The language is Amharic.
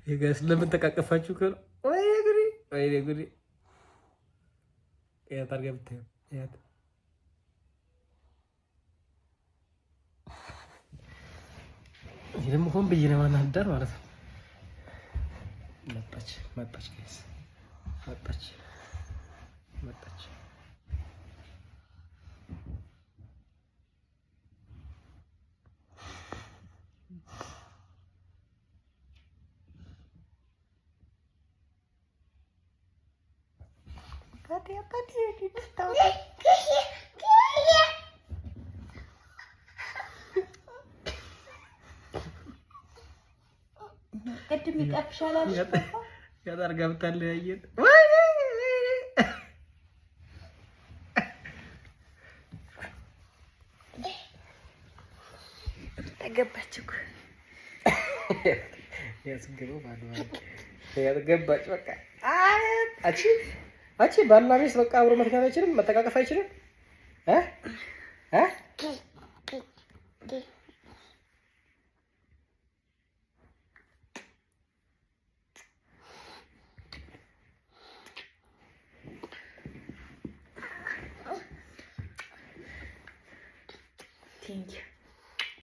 Guys፣ ለምን ተቃቀፋችሁ? ወይኔ ጉዴ፣ ወይኔ ጉዴ! ያት አድርጋ ብታየው ያት። ይህ ደግሞ ሆን ብዬ ለማናደር ማለት ነው። መጣች፣ መጣች፣ guys፣ መጣች፣ መጣች። ቅድም ይቀፍሻል። ያጣር ገብታለያየን። ገባች እኮ። ያስገባው ያገባች በቃ። አቺ አቺ ባልና ሚስት በቃ አብሮ መተኛት አይችልም፣ መተቃቀፍ አይችልም። እ እ Thank you.